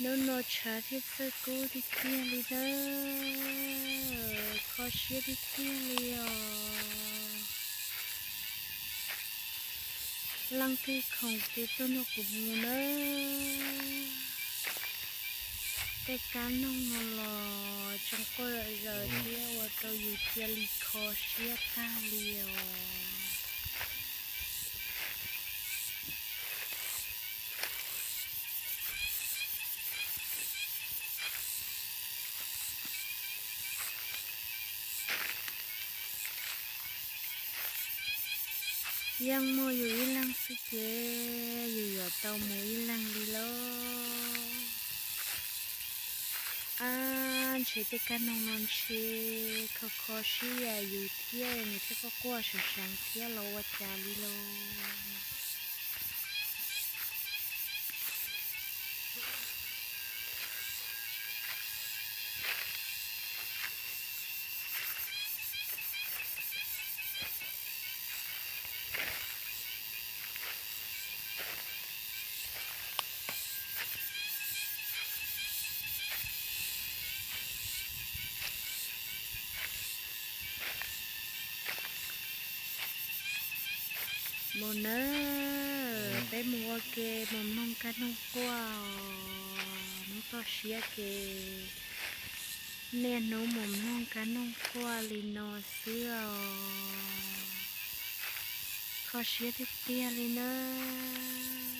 Hnub no tshav thiab txawj kub tiag tiag li nawb, kho siab tiag tiag li os. Leej twg khoom ces tuaj nrog kuv mus nawb. Tej kab noog no los tsoo quaj zom zaws thiab ua rau yus cia li kho siab tag li os. Yeej muaj yus ib leeg xwb ces yus yuav tau mus ib leeg li lauj. Ab, ntshe tej kab noog no ntshe kho kho siab yus thiab nws thiaj quaj quaj seev seev thiab los ua cas li lauj. Mus nawb, peb mus ua ke mus mloog kab noog quaj os, hnub toj siab ces niaj hnub mus mloog kab noog quaj li no xwb os. Kho siab tiag tiag li nawb.